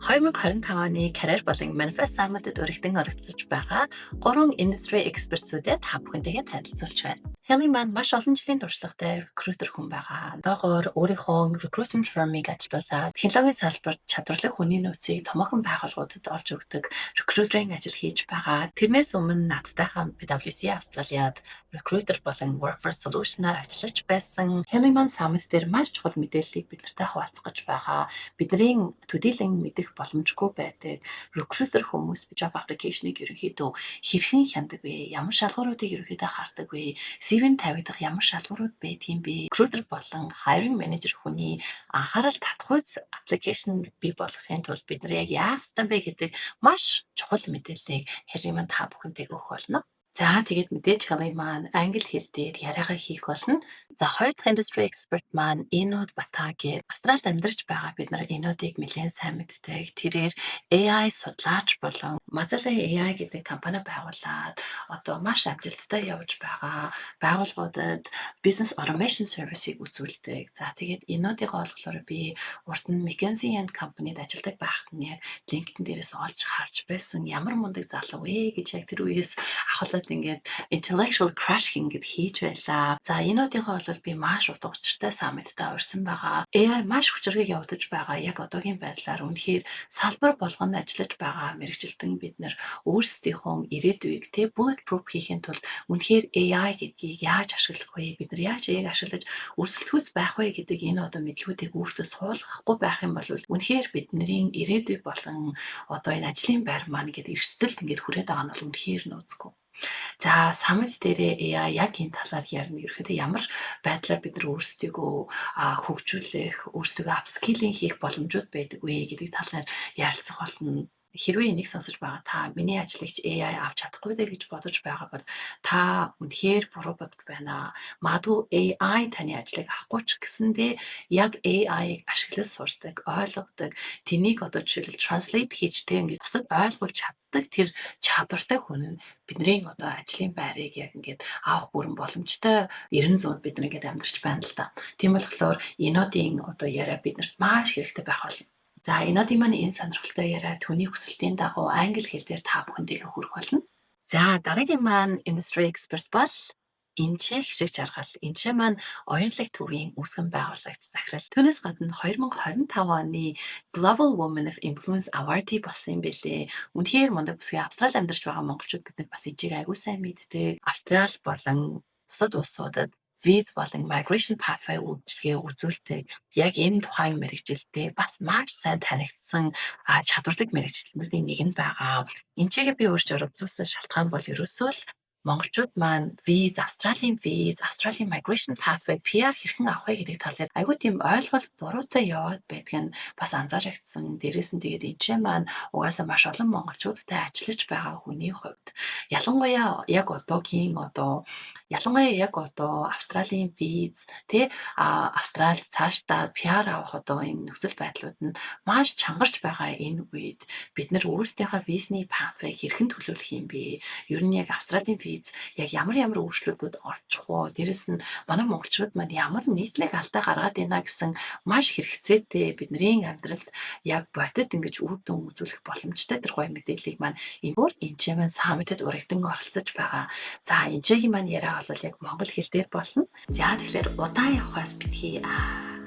2025 оны Career болон Manifest Summit-д өргөдөн оролцож байгаа гурван industry experts-үүдэд та бүхэнтэйгээ танилцуулж байна. Хели маань маш олон жилийн туршлагатай recruiter хүн байгаа. Одоогоор өөрийнхөө recruitment firm-ыг ажилуулад технологийн салбарт чадварлаг хүний нөөцийг томоохон байгууллагуудад олж өгдөг recruitering ажил хийж байгаа. Тэрнээс өмнө надтай хамт PwC Австралиад recruiter болон workforce solution-аар ажиллаж байсан. Хели маань summit дээр маш чухал мэдээллийг бид нартай хуваалцах гэж байгаа. Бидний төдийлөн мэдэх боломжгүй байдаг. Recruiter хүмүүс job application-ыг ерөнхийдөө хэрхэн хянадаг вэ? Ямар шалгууруудыг ерөнхийдөө хардаг вэ? CV-нд тавигдах ямар шалгуурууд байдгийг бэ? Recruiter болон hiring manager хүний анхаарал татахуйц application бий болгохын тулд бид нар яг яах ёстой бэ гэдэг маш чухал мэдээллийг Хели маань та бүхэнтэйг өгөх болно. За, тэгээд мэдээж Хели маань англи хэл дээр яриагаа хийх болно. За, хоёр дахь industry expert маань Энод Батаги. Австралид амьдарч байгаа бид нар Энодыг нэлээд сайн мэддэг. Тэрээр AI судлаач болон Mazala AI гэдэг компани байгуулад одоо маш амжилттай явж байгаа. Байгууллагуудад business automation service-ийг үзүүлдэг. За, тэгээд Энодыгоо болохоор би урд нь McKinsey and Company-д ажилладаг байхад нь яг LinkedIn дээрээс олж харж байсан. Ямар мундаг залуу вэ гэж яг тэр үеэс ахуулаад ингээд intellectual crush ингээд хийж байлаа. За, Энодыгоо бол би маш утга учиртай summit-тай урьсан байгаа. AI маш хүчирхэг явагдаж байгаа. Яг одоогийн байдлаар үнэхээр салбар болгонд ажиллаж байгаа мэргэжилтэн бид нар өөрсдийнхөө ирээдүйг те bulletproof хийхийн тулд үнэхээр AI гэдгийг яаж ашиглах вэ? Бид нар яаж AI-г ашиглаж өрсөлдөхүйц байх вэ гэдэг энэ одоо мэдлэгүүдийг өөртөө суулгахгүй байх юм бол үнэхээр бидний ирээдүй болон одоо энэ ажлын байр маань ингээд эрсдэлд ингээд хүрээд байгаа нь бол үнэхээр нууцгүй. За, summit дээрээ AI яг энэ талаар ярина. Ерөнхийдөө ямар байдлаар бид нар өөрсдийгөө хөгжүүлэх, өөрсдийгөө upskilling хийх боломжууд байдаг вэ гэдэг талаар ярилцах болно. Хэрвээ энийг сонсож байгаа та миний ажлыг ч AI авч чадахгүй дээ гэж бодож байгаа бол та үнэхээр буруу бодож байна. Магадгүй AI таны ажлыг авахгүй ч гэсэндээ яг AI-г ашиглаж сурдаг, ойлгодог, тэнийг одоо жишээлбэл translate хийж, тэ, ингээд бусдад ойлгуулж чаддаг тэр чадвартай хүн нь бидний одоо ажлын байрыг яг ингээд авах бүрэн боломжтой 90 100-д бид нар ингээд амьдарч байна л да. Тийм болохоор Энодын одоо яриа биднэрт маш хэрэгтэй байх болно. За, Энодын маань энэ сонирхолтой яриа түүний хүсэлтийн дагуу англи хэл дээр та бүхэндээ хүрэх болно. За, дараагийн маань industry expert бол Энчээ Хишиг Жаргал. Энчээ маань Оюунлаг төвийн үүсгэн байгуулагч, захирал. Түүнээс гадна 2025 оны Global Women of Influence Award-ыг болсон юм билээ. Үнэхээр мундаг бүсгүй. Австрали амьдарч байгаа монголчууд бид нар бас энчийг аягүй сайн мэддэг. Австрали болон бусад улсуудад виз болон migration pathway үйлчилгээ үзүүлдэг. Яг энэ тухайн мэргэжилтэй бас маш сайн танигдсан чадварлаг мэргэжилтнүүдийн нэг нь байгаа. Энчээгээ би урьж оролцуулсан шалтгаан бол ерөөсөө л монголчууд маань виз, Австралийн виз, Австралийн migration pathway, PR хэрхэн авах вэ гэдэг талаар айгүй тийм ойлголт буруутай яваад байдаг нь бас анзаарагдсан. Дээрээс нь тэгээд энэ маань угаасаа маш олон монголчуудтай ажиллаж байгаа хүний хувьд ялангуяа яг одоо Австралийн виз, тэ, Австралид цаашдаа PR авах одоо энэ нөхцөл байдлууд нь маш чангарч байгаа энэ үед бид нар өөрсдийнхөө визний pathway хэрхэн төлөөлөх юм бэ? Ер нь яг Австралийн виз яг ямар ямар өөрчлөлтүүд орчих уу? Дээрээс нь манай монголчууд маань ямар нийтлэг алдаа гаргаад байна гэсэн маш хэрэгцээтэй, бидний амьдралд яг бодит ингэж үр дүн үзүүлэх боломжтой тэр гоё мэдээллийг маань энэгээр энэ маань summit-ад урагдан оролцож байгаа. За, энчээгийн маань яриа бол яг монгол хэл дээр болно. За, тэгэхээр удаан явахаас битгий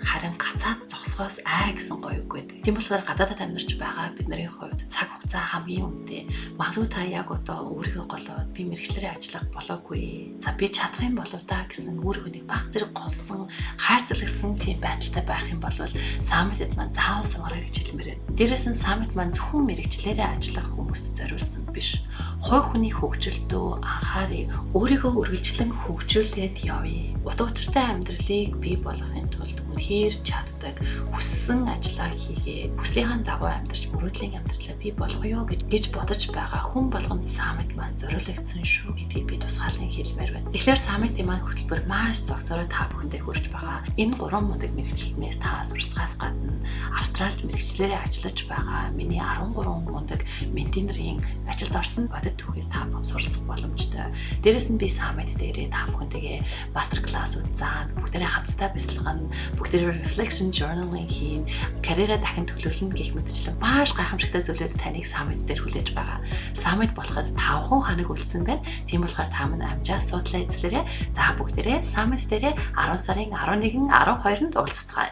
харин гацаад зогсохоос ай гэсэн гоё үг байдаг. Тийм болохоор гадаадад амьдарч байгаа бидний хувьд цаг хугацаа хамгийн үнэтэй. Магадгүй та яг одоо өөрийгөө голоод би мэргэжлээрээ ажиллах болоогүй. За, би чадах юм болов да гэсэн өөрийгөө нэг баг зэрэг голсон, хайрцагсан тийм байдалтай байх юм бол summit-д маань заавал суугаарай гэж хэлмээр байна. Дээрээс нь summit маань зөвхөн мэргэжлээрээ ажиллах хүмүүст зориулсан биш. Хувь хүний хөгжилдөө анхаарыг, өөрийгөө үргэлжлэн хөгжүүлээд явъя. Утга учиртай амьдралыг бий болгохын тулд үнэхээр чаддаг, хүссэн ажлаа хийгээд, хүслийнхээ дагуу амьдарч мөрөөдлийн амьдралаа бий болгоё гэж бодож байгаа хүн болгонд summit маань зориулагдсан шүү гэдгийг би тусгаалan хэлмээр байна. Тэгэхээр summit-ийн маань хөтөлбөр маш цогцороо та бүхэндээ хүрч байгаа. Энэ гурван мундаг мэргэжилтнээс та суралцахаас гадна Австралид мэргэжлээрээ ажиллаж байгаа миний 13 мундаг mentee нарын ажилд орсон бодит түүхээс та суралцах боломжтой. Дээрээс нь би summit дээрээ та бүхэнтэйгээ master class-ууд заана. Бүгдээрээ хамтдаа бясалгана. Бүгдээрээ Тэр reflection journaling хийн, карьераа дахин төлөвлөнө гэх мэтчлэн маш гайхамшигтай зүйлүүд таныг summit дээр хүлээж байгаа. Summit болоход 5 хоног үлдсэн байна. Тийм болохоор та минь амжаа суудлаа эзлээрэй. За, бүгдээрээ summit дээрээ 10 сарын 11, 12-нд уулзацгаая.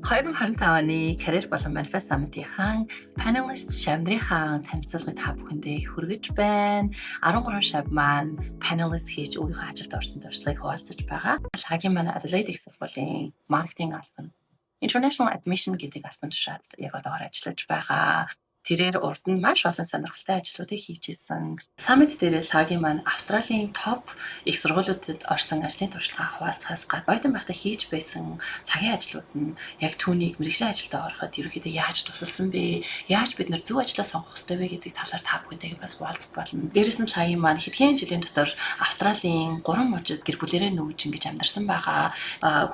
2025 оны карьер болон Manifest Summit-ийн panelist шавнырынхаа танилцуулгыг та бүхэндээ хүргэж байна. 13 шав маань panelist хийж өөрийнхөө ажилд орсон туршлагыг хуваалцаж байгаа. Лагийн маань Adelaide их сургуулийн маркетинг албан, International Admission гэдэг албан тушаалд яг одоогоор ажиллаж байгаа. Тэрээр урд нь маш олон сонирхолтой ажлуудыг хийж исэн. Summit дээр Лагийн маань Австралийн топ их сургуулиудад орсон ажлын туршлагаа хуваалцахаас гадна оюутан байхдаа хийж байсан цагийн ажлууд нь яг түүнийг мэргэжлийн ажилдаа ороход ерөнхийдөө яаж тусалсан бэ? Яаж бид нар зөв ажлаа сонгох ёстой вэ гэдэг талаар та бүхэнтэйгээ бас хуваалцах болно. Дээрээс нь Лагийн маань хэдхэн жилийн дотор Австралийн 3 мужид гэр бүлэрээ нүүж ингэж амьдарсан байгаа.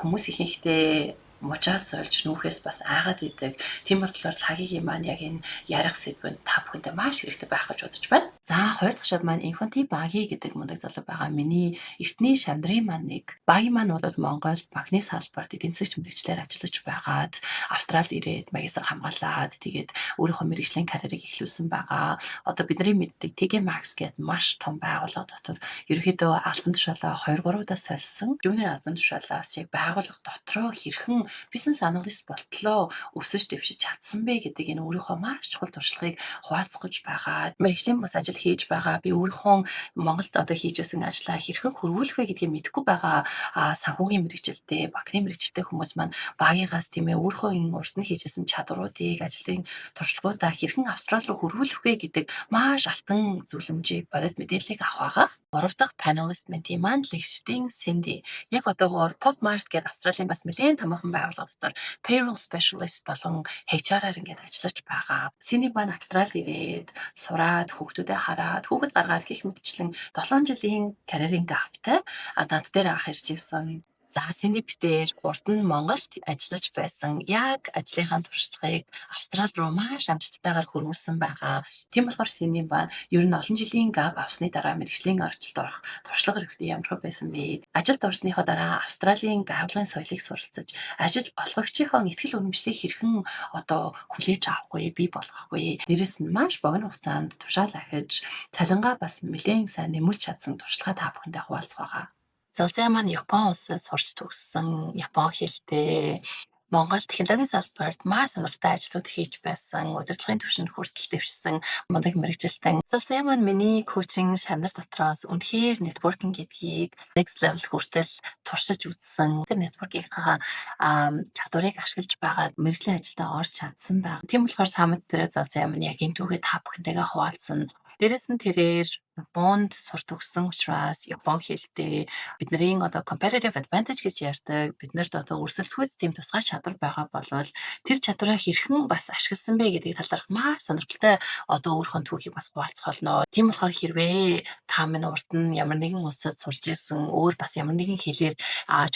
Хүмүүс ихэнхдээ мужаас сольж нүүхээс бас айгаад идэг. Тийм болохоор Лагигийн маань яг энэ ярих сэдв нь та бүхэндээ маш хэрэгтэй байх гэж бодож байна. За, хоёр дахь шав маань Инхонти Баги гэдэг мундаг залуу байгаа. Миний эртний шавнырын маань нэг. Баги маань бол Монгол банкны салбарт эдийн засагч мэргэжлээр ажиллаж байгаад Австралид ирээд магистр хамгаалаад, тэгээд өөрийнхөө мэргэжлийн карьерийг эхлүүлсэн байгаа. Одоо бидний мэддэг TK Maxx гэдэг маш том байгууллага дотор ерөнхийдөө албан тушаалаа 2 3 удаа сольсон. Junior албан тушаалаас яг байгууллага дотроо хэрхэн business analyst болтлоо өсөж дэвшиж чадсан бэ гэдэг энэ өөрийнхөө маш чухал туршлагыг хуваалцах гэж байгаа. Мэргэжлийн бус ажил хийж байгаа. Би өөрийнхөө Монголд одоо хийж байсан ажлаа хэрхэн хөрвүүлэх вэ гэдгийг мэдэхгүй байгаа санхүүгийн мэргэжилтэй, банкны мэргэжилтэй хүмүүс маань Багигаас, тийм ээ, өөрийнхөө энэ урд нь хийж байсан чадваруудыг, ажлын туршлагуудаа хэрхэн Австрали руу хөрвүүлэх вэ гэдэг маш алтан зөвлөмжийг, бодит мэдээллийг авах байгаа. Гурав дахь panelist маань маань Лэгшдийн Синди. Яг одоогоор Pop Mart гэдэг Австралийн бас нэлээд томоохон байгууллага дотор payroll specialist болон HR-аар ингээд ажиллаж байгаа. Синди маань Австралид ирээд сураад, хүүхдүүдэд хараад, хүүхэд гаргаад гэх мэтчлэн 7 жилийн карьерийн gap тай над дээр анх ирж исэн. За, Синди бид хоёр урд нь Монголд ажиллаж байсан. Яг ажлынхаа туршлагыг Австрали руу маш амжилттайгаар хөрвүүлсэн байгаа. Тийм болохоор Синди маань ер нь олон жилийн gap авсны дараа мэргэжлийн орчилд орох туршлага хэрэгтэй ямар байсан бэ? Ажилд орсныхоо дараа Австралийн байгууллагын соёлыг суралцаж, ажил олгогчийнхоо итгэл үнэмшлийг хэрхэн одоо хүлээж авах вэ, бий болгох вэ? Дээрээс нь маш богино хугацаанд тушаал ахиж, цалингаа бас нэлээд сайн нэмүүлж чадсан туршлагаа та бүхэндээ хуваалцах байгаа. Золзай маань Япон улсад сурч төгссөн, Япон хэлтэй, Монгол технологийн салбарт маш сонирхолтой ажлууд хийж байсан, удирдлагын түвшинд хүртэл дэвшсэн мундаг мэргэжилтэн. Золзай маань миний coaching шавнар дотроос үнэхээр networking гэдгийг next level хүртэл туршиж үзсэн. Тэр networking-ийнхаа чадварыг ашиглаж байгаад мэргэжлийн ажилдаа орж чадсан байна. Тийм болохоор summit дээр Золзай маань яг энэ түүхээ та бүхэнтэйгээ хуваалцсан. Дээрээс нь тэрээр Японд сур төгссөн учраас Япон хэлтэй, бидний одоо competitive advantage гэж ярьдаг, биднэрт одоо өрсөлдөхүйц тийм тусгай чадвар байгаа болвол тэр чадвараа хэрхэн бас ашигласан бэ гэдгийг талаарх маш сонирхолтой одоо өөрийнхөө түүхийг бас хуваалцах болно. Тийм болохоор хэрвээ та минь урд нь ямар нэгэн улсад сурч исэн, өөр бас ямар нэгэн хэлээр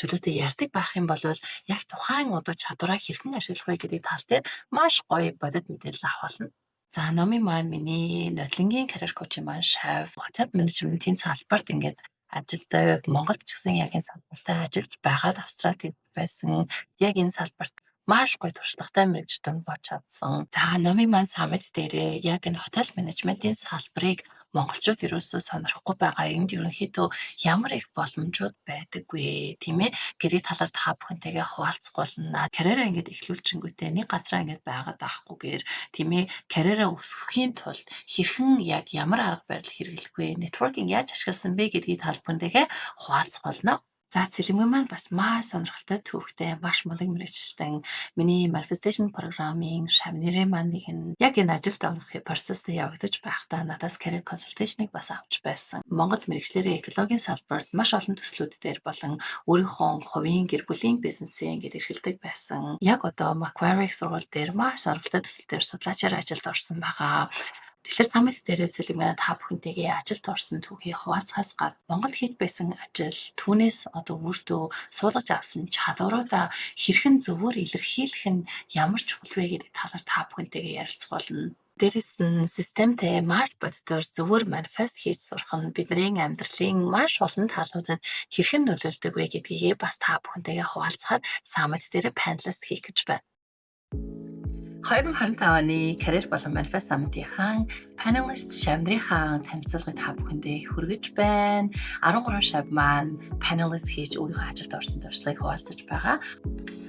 чөлөөтэй ярьдаг байх юм бол яг тухайн одоо чадвараа хэрхэн ашиглах вэ гэдэг тал дээр маш гоё бодит мэдээлэл авах болно. За, Номи маань миний нодлонгийн career coach маань шав hotel management-ийн салбарт ингээд ажилладаг. Монголд ч гэсэн яг энэ салбартаа ажиллаж байгаад Австралид байсан. Яг энэ салбарт маш гоё туршлагатай мэргэжилтэн болж чадсан. За, Номи маань summit дээрээ яг энэ hotel management-ийн салбарыг монголчууд ерөөсөө сонирхгүй байгаа. Энд ерөнхийдөө ямар их боломжууд байдаг вэ, тийм ээ, гэдэг талаар та бүхэнтэйгээ хуваалцах болно. Карьераа ингээд эхлүүлчихэнгүүтээ нэг газараа ингээд байгаад авахгүйгээр, тийм ээ, карьераа өсгөхийн тулд хэрхэн яг ямар арга барил хэрэглэх вэ, networking яаж ашигласан бэ гэдгийг та бүхэнтэйгээ хуваалцах болно. За, Цэлэмгэн маань бас маш сонирхолтой түүхтэй, маш мундаг мэргэжилтэн. Миний manifestation програмын шавнырын маань нэг нь яг энэ ажилд орох процессд явагдаж байхдаа надаас career consultation-ыг бас авч байсан. Монголд мэргэжлээрээ экологийн салбарт маш олон төслүүд дээр болон өөрийнхөө хувийн гэр бүлийн бизнесээ ингээд эрхэлдэг байсан. Яг одоо Macquarie их сургууль дээр маш сонирхолтой төсөл дээр судлаачаар ажилд орсон байгаа. Тэгэхээр summit дээрээ Цэлэг маань та бүхэнтэйгээ ажилд орсон түүхийг хуваалцахаас гадна Монголд хийж байсан ажил, түүнээс одоо өөртөө суулгаж авсан чадваруудаа хэрхэн зөвөр илэрхийлэх нь ямар чухал вэ гэдэг талаар та бүхэнтэйгээ ярилцах болно. Дээрээс нь системтэй, маш бодитоор зөвөр manifest хийж сурах нь бидний амьдралын маш олон талуудад хэрхэн нөлөөлдөг вэ гэдгийг бас та бүхэнтэйгээ хуваалцахаар summit дээр panelist хийх гэж байна. 2025 оны Career болон Manifest Summit-ийн panelist шавнырынхаа танилцуулгыг та бүхэндээ хүргэж байна. 13 шав маань panelist хийж өөрийнхөө ажилд орсон туршлагыг хуваалцаж байгаа.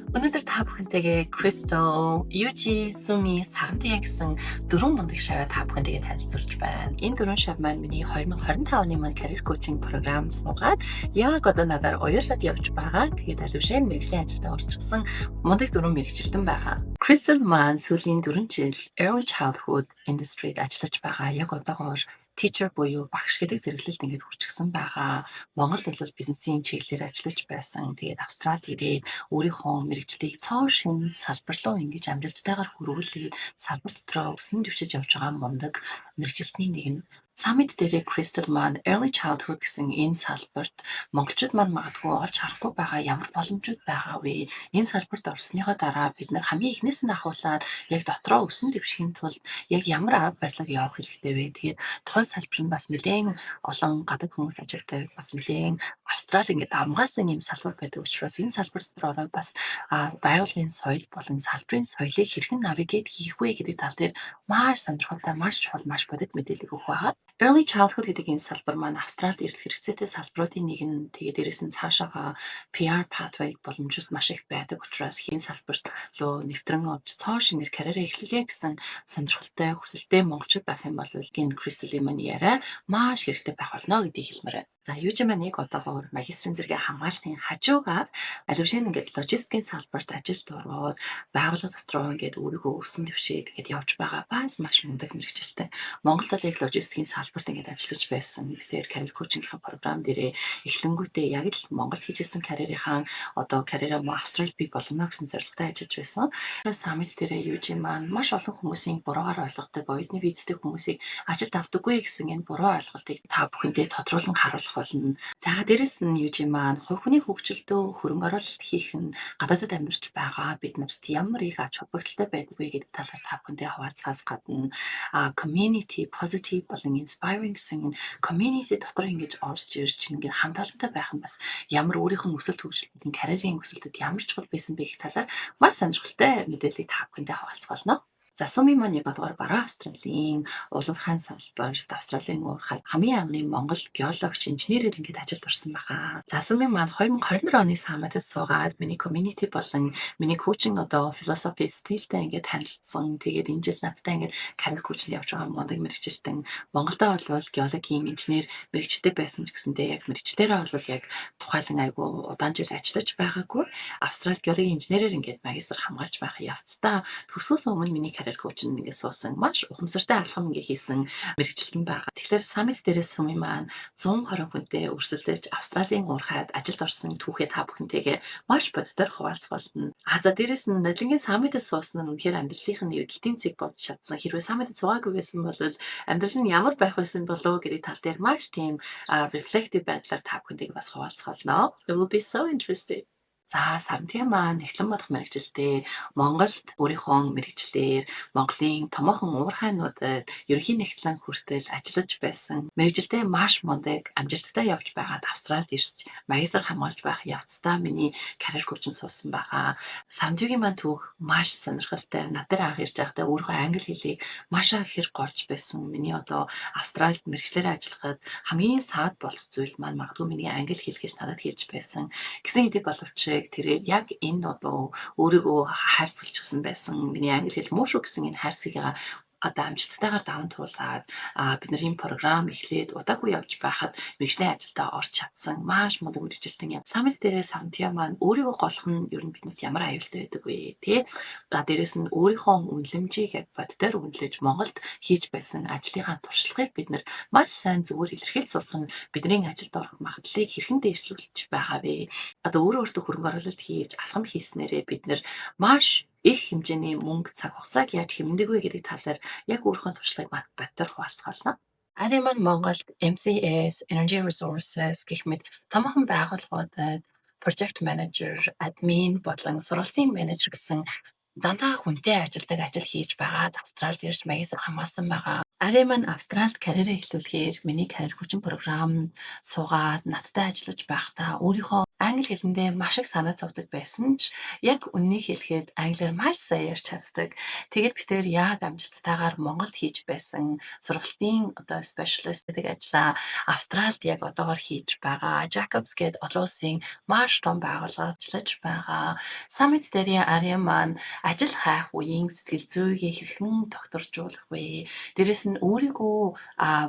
Өнөөдөр та бүхэнтэйгээ Crystal, Yuji, Sumi, Сарантия гэсэн дөрвөн мундаг шаваа та бүхэнтэйгээ танилцуулж байна. Энэ дөрвөн шав маань миний 2025 оны маань career coaching програм суугаад яг одоо надаар уярлаад явж байгаа. Тэгээд аль бишээ мэргэжлийн ажилдаа орчихсон мундаг дөрвөн мэргэжилтэн байгаа. Crystal маань сүүлийн 4 жил early childhood industry-д ажиллаж байгаа. Яг одоогоор teacher буюу багш гэдэг зэрэглэлд ингээд хүрчихсэн байгаа. Монголд бол бизнесийн чиглэлээр ажиллаж байсан. Тэгээд Австралид ирээд өөрийнхөө мэргэжлийг цоо шинэ салбар руу ингэж амжилттайгаар хөрвүүлээд салбар дотроо өсөн дэвшиж явж байгаа мундаг мэргэжилтний нэг нь. Summit дээрээ Crystal маань early childhood гэсэн энэ салбарт монголчууд маань магадгүй олж харахгүй байгаа ямар боломжууд байгаа вэ? Энэ салбарт орсныхоо дараа бид нар хамгийн эхнээс нь ахуулаад яг дотроо өсөн дэвшихийн тулд яг ямар арга барилаар явах хэрэгтэй вэ? Тэгээд тухайн салбар нь бас нэлээн олон гадаад хүмүүс ажилладаг, бас нэлээн Австрали ингээд давамгайлсан юм салбар байдаг учраас энэ салбар дотор ороод бас байгууллагын соёл болон салбарын соёлыг хэрхэн navigate хийх вэ гэдэг тал дээр маш сонирхолтой, маш чухал, маш бодит мэдээлэл өгөх байгаа. Early childhood гэдэг энэ салбар маань Австралид эрэлх хэрэгцээтэй салбаруудын нэг нь. Тэгээд дээрээс нь цаашаага PR pathway боломжууд маш их байдаг учраас энэ салбарт руу нэвтрэн орж цоо шинээр карьераа эхлүүлье гэсэн сонирхолтой, хүсэлтэй монголчууд байх юм бол энэ Crystal-ийн маань яриа маш хэрэгтэй байх болно гэдгийг хэлмээр байна. За, Южи маань яг одоогоор магистрийн зэрэгээ хамгаалтын хажуугаар аль бишээ ингээд логистикийн салбарт ажилд ороод, байгууллага дотроо ингээд өөрийгөө өсөн дэвшээд ингээд явж байгаа бас маш мундаг мэргэжилтэн. Монголд бол яг логистикийн салбарт ингээд ажиллаж байсан. Би тэр career coaching-ийн програм дээрээ эхлэнгүүтээ яг л Монголд хийжсэн карьерийнхаа одоо карьераа Австралид бий болгоно гэсэн зорилготой ажиллаж байсан. Summit дээрээ Южи маань маш олон хүмүүсийн буруугаар ойлгодог, оюутны визтэй хүмүүсийг ажилд авдаггүй гэсэн энэ буруу ойлголтыг та бүхэндээ тодруулан харуулах болно. За, дээрээс нь Южи маань хувь хүний хөгжилдөө хөрөнгө оруулалт хийх нь гадаадад амьдарч байгаа бид нарт ямар их ач холбогдолтой байдаг вэ гэдэг талаар та бүхэндээ хуваалцахаас гадна community, positive болон inspiring гэсэн энэ community дотор ингэж орж ирж, ингээд хамт олонтой байх нь бас ямар өөрийнх нь өсөлт хөгжил, карьерийн өсөлтөд ямар чухал байсан бэ гэх талаар маш сонирхолтой мэдээллийг та бүхэндээ хуваалцах болно. За, Суми маань яг одоогоор баруун Австралийн улуурхайн салбарт, Австралийн уурхай хамгийн анхны монгол геологч инженерээр ингээд ажилд орсон байгаа. За, Суми маань 2024 оны summit-ад суугаад миний community болон миний coaching одоо philosophy стилтэй ингээд танилцсан. Тэгээд энэ жил надтай ингээд career coaching явж байгаа мундаг мэргэжилтэн. Монголдо бол геологийн инженер мэргэжтэй байсан ч гэсэндээ яг мэргэжлээрээ бол яг тухайлан айгу удаан жил ажиллаж байгаагүй. Австралид геологийн инженерээр ингээд магистр хамгаалж байх явцдаа төгсгөөс өмнө миний career coach нь ингээд суусан, маш ухамсартай алхам ингээд хийсэн мэргэжилтэн байгаа. Тэгэхээр summit дээрээс Суми маань 120 хүнтэй өрсөлдөж Австралийн уурхайд ажилд орсон түүхээ та бүхэнтэйгээ маш бодитоор хуваалцах болно. А за, дээрээс нь Нодлонгийн summit-аас суусан нь үнэхээр амьдралынх нь эргэлтийн цэг болж чадсан. Хэрвээ summit-д суугаагүй байсан бол амьдрал нь ямар байх байсан болов гэдэг тал дээр маш тийм reflective байдлаар та бүхэнтэйгээ бас хуваалцах болно. It will be so interesting. За, Сарантия маань нягтлан бодох мэргэжилтэй. Монголд өөрийнхөө мэргэжлээр Монголын томоохон уурхайнуудад ерөнхий нягтлан хүртэл ажиллаж байсан. Мэргэжилдээ маш мундаг, амжилттай явж байгаад Австралид ирж магистр хамгаалж байх явцдаа миний career coach нь суусан байгаа. Сарантиагийн маань түүх маш сонирхолтой. Над дээр анх ирж байхдаа өөрийнхөө англи хэлийг маш ихээр голж байсан. Миний одоо Австралид мэргэжлээрээ ажиллахад хамгийн саад болох зүйл маань магадгүй миний англи хэл гэж надад хэлж байсан. Гэсэн хэдий боловч тэрээр яг энэ одоо өөрийгөө хайрцагчсан байсан. Миний англи хэл муу шүү гэсэн энэ хайрцагыг одоо амжилттайгаар даван туулаад, бид нар энэ програм эхлээд удаагүй явж байхад мэргэжлийн ажилдаа орж чадсан маш мундаг мэргэжилтэн юм. Summit дээрээ Сарантия маань өөрийгөө голох нь ер нь биднэрт ямар аюултай байдаг вэ, тий? За, дээрээс нь өөрийнхөө үнэлэмжийг яг бодитоор үнэлж, Монголд хийж байсан ажлынхаа туршлагыг бид нар маш сайн зүгээр илэрхийлж сурах нь бидний ажилд орох магадлалыг хэрхэн дээшлүүлж байгаа вэ? Одоо өөрөө өөртөө хөрөнгө оруулалт хийж, алхам хийснээрээ бид нар маш их хэмжээний мөнгө, цаг хугацааг яаж хэмнэдэг вэ гэдэг талаар яг өөрийнхөө туршлагыг бодитоор хуваалцах болно. Ари маань Монголд MCS, Energy Resources гэх мэт томоохон байгууллагуудад project manager, admin болон сургалтын менежер гэсэн дандаа хүнтэй ажилладаг ажил хийж байгаад Австралид ирж магистр хамгаалсан байгаа. Ари маань Австралид карьераа эхлүүлэхээр миний карьер хүчин програмд суугаад надтай ажиллаж байхдаа өөрийнхөө англи хэлэндээ маш их санаа зовдөг байсан ч яг үнэнийг хэлэхэд англиар маш сайн ярьж чаддаг. Тэгээд бид хоёр яг амжилттайгаар Монголд хийж байсан сургалтын одоо specialist гэдэг ажлаа Австралид яг одоогор хийж байгаа. Jacobs гээд олон улсын маш том байгууллагад ажиллаж байгаа. Summit дээрийн Ари маань ажил хайх үеийн сэтгэл зүйгээ хэрхэн тогтворжуулах вэ? Дээрээс нь өөрийгөө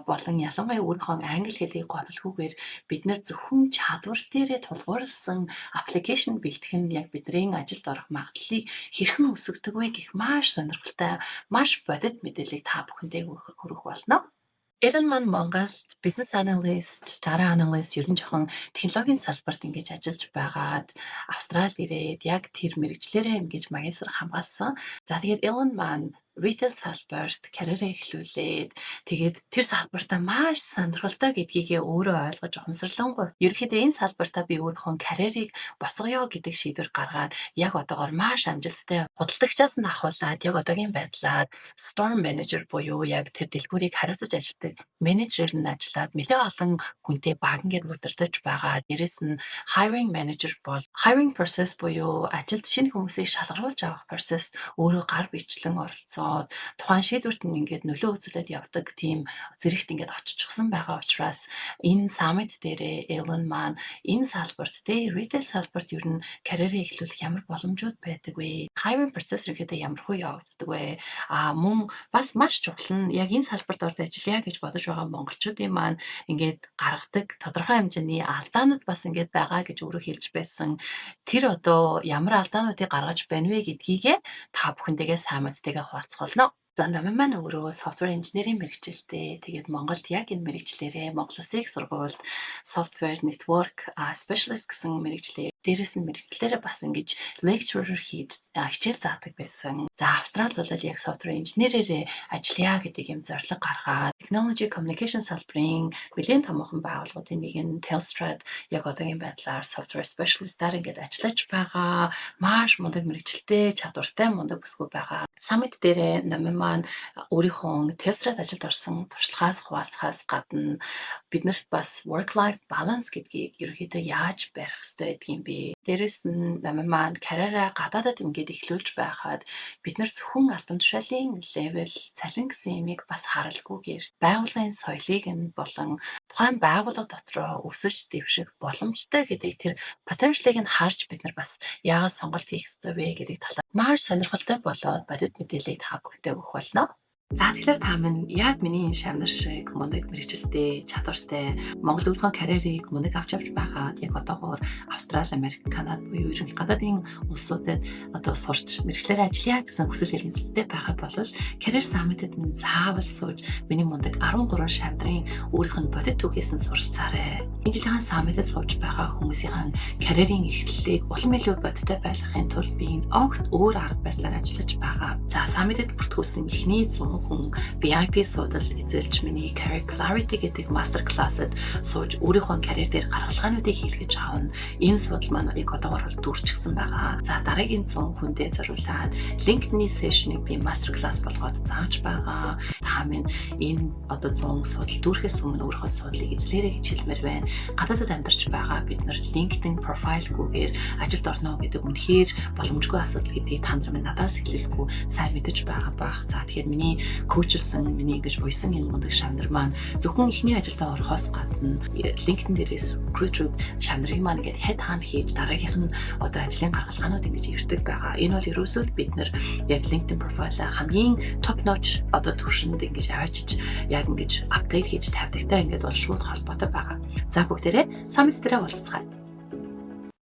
болон ялангуяа өөрийнхөө англи хэлийг голлохгүйгээр бид нар зөвхөн чадвар дээрээ тулгуурласан application бэлтгэх нь яг бидний ажилд орох магадлалыг хэрхэн өсгөдөг вэ гэх маш сонирхолтой, маш бодит мэдээллийг та бүхэндээ хүргэх болно. Элен маань Монголд business analyst, data analyst, ер нь жоохон технологийн салбарт ингэж ажиллаж байгаад Австралид ирээд яг тэр мэргэжлээрээ ингэж магистр хамгаалсан. За, тэгээд Элен маань retail салбарт карьераа эхлүүлээд, тэгээд тэр салбартаа маш сонирхолтой гэдгийгээ өөрөө ойлгож ухамсарлангуй ерөнхийдөө энэ салбартаа би өөрийнхөө карьерийг босгоё гэдэг шийдвэр гаргаад, яг одоогоор маш амжилттай худалдагчаас нь авхуулаад яг одоогийн байдлаар store manager буюу яг тэр дэлгүүрийг хариуцаж ажилладаг менежер нь ажиллаад нэлээд олон хүнтэй баг ингээд удирдах байгаа. Дээрээс нь hiring manager бол hiring process буюу ажилд шинэ хүмүүсийг шалгаруулж авах процесс өөрөө гар бичлэн оролцоод, тухайн шийдвэрт нь ингээд нөлөө үзүүлээд явдаг тийм зэрэгт ингээд оччихсон байгаа учраас энэ summit дээрээ Элен маань энэ салбарт те, retail салбарт ер нь карьерээ эхлүүлэх ямар боломжууд байдаг вэ? Hiring process ерөнхийдөө ямар хөө явагддаг вэ? А мөн бас маш чухал нь яг энэ салбарт орд ажиллая гэж бодож байгаа монголчуудын маань ингээд гаргадаг тодорхой хэмжээний алдаанууд бас ингээд байгаа гэж өөрөө хэлж байсан. Тэр одоо ямар алдаануудыг гаргаж байна вэ гэдгийгээ та бүхэнтэйгээ summit-тэйгээ хуваалцах болно. За, Номин маань өөрөө software engineering мэргэжилтэй. Тэгээд Монголд яг энэ мэргэжлээрээ Монгол Улсын их сургуульд software network specialist гэсэн мэргэжлээр, дээрээс нь мэргэжлээрээ бас ингэж lecturer хийж хичээл заадаг байсан. За, Австралид бол яг software engineer-ээрээ ажиллая гэдэг юм зорилго гаргаад technology communication салбарын нэлээн томоохон байгууллагуудын нэг нь Telstra-д яг одоогийн байдлаар software specialist-аар ингээд ажиллаж байгаа. Маш мундаг мэргэжилтэй, чадвартай мундаг бүсгүй байгаа. Summit дээрээ Номин маань өөрийнхөө Telstra-д ажилд орсон туршлагаас хуваалцахаас гадна биднэрт бас work life balance гэдгийг ерөнхийдөө яаж барих ёстой гэдгийг бэ. Дээрээс нь Номин маань карьераа гадаадад ингээд эхлүүлж байхад бид нар зөвхөн албан тушаалын level, цалин гэсэн юмыг бас харалгүйгээр байгууллагын соёлыг нь болон тухайн байгууллага дотроо өсөж дэвших боломжтой гэдэг тэр potential-ыг нь харж бид нар бас яагаад сонголт хийх ёстой вэ гэдэг талаар маш сонирхолтой болоод бодит мэдээллийг та бүхэнтэй өгөх болно. За, тэгэхээр та минь яг миний энэ шавнар шиг мундаг мэргэжилтэй, чадвартай, Монгол өөрийнхөө карьерийг мундаг авч явж байгаад яг одоогоор Австрали, Америк, Канада буюу ерөнхий гадаадын улсуудад одоо сурч мэргэжлээрээ ажиллая гэсэн хүсэл эрмэлзэлтэй байгаа бол Career Summit-д минь заавал сууж миний мундаг 13 шавнарын өөрийнх нь бодит түүхээс нь суралцаарай. Энэ жилийн summit-д сууж байгаа хүмүүсийн карьерийн эхлэлийг улам илүү бодиттой байлгахын тулд би энэ огт өөр арга барилаар ажиллаж байгаа. За, summit-д бүртгүүлсэн эхний 100 хүн VIP суудал эзэлж, миний Career Clarity гэдэг master class-д сууж өөрийнхөө карьер дээр гаргалгаануудыг хийлгэж авна. Энэ суудал маань яг одоогор бол дүүрчихсэн байгаа. За, дараагийн 100 хүндээ зориулаад LinkedIn-ийн session-ыг би master class болгоод зааж байгаа. Та минь энэ одоо 100 суудал дүүрэхээс өмнө өөрийнхөө суудлыг эзлээрэй гэж хэлмээр байна. Гадаадад амьдарч байгаа бид нар LinkedIn profile-гүйгээр ажилд орно гэдэг үнэхээр боломжгүй асуудал гэдгийг та нар минь надаас хэлэхгүй сайн мэдэж байгаа бах. За, тэгэхээр миний coach-лсэн, миний ингэж уйсан энэ мундаг шавнар маань зөвхөн эхний ажилдаа орохоос гадна LinkedIn дээрээс recruiter шавнарыг маань ингээд head hunt хийж дараагийнх нь одоо ажлын гаргалгаанууд ингэж ирдэг байгаа. Энэ бол ерөөсөө бид нар яг LinkedIn profile-аа хамгийн top notch одоо түвшинд ингэж аваачиж, яг ингэж update хийж тавьдагтай ингээд бол шууд холбоотой байгаа. За, бүгдээрээ summit дээрээ уулзацгаая.